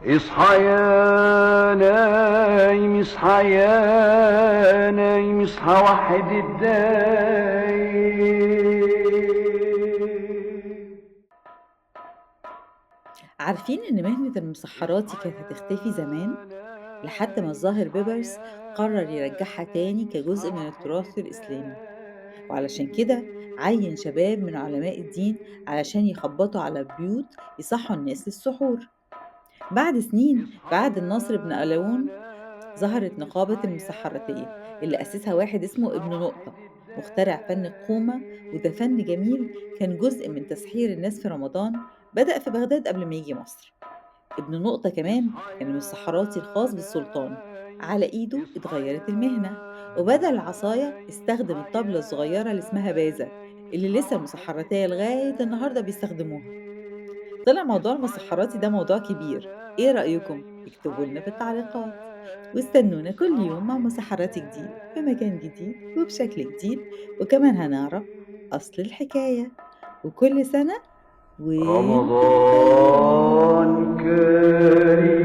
اصحى يا نايم، اصحى يا نايم، اصحى وحد الدايم. عارفين إن مهنة المسحراتي كانت هتختفي زمان؟ لحد ما الظاهر بيبرس قرر يرجعها تاني كجزء من التراث الإسلامي، وعلشان كده عين شباب من علماء الدين علشان يخبطوا على البيوت يصحوا الناس للسحور. بعد سنين، بعد الناصر بن قلاوون، ظهرت نقابة المسحراتية اللي أسسها واحد اسمه ابن نقطة، مخترع فن القومة، وده فن جميل كان جزء من تسحير الناس في رمضان، بدأ في بغداد قبل ما يجي مصر. ابن نقطة كمان كان المسحراتي الخاص بالسلطان، على إيده اتغيرت المهنة، وبدل العصاية استخدم الطبلة الصغيرة اللي اسمها بازة، اللي لسه المسحراتية لغاية النهاردة بيستخدموها. طلع موضوع المسحراتي ده موضوع كبير. ايه رأيكم؟ اكتبوا لنا في التعليقات، واستنونا كل يوم مع مسحراتي جديد في مكان جديد وبشكل جديد، وكمان هنعرف أصل الحكاية. وكل سنة وانتم رمضان طيبين. كريم.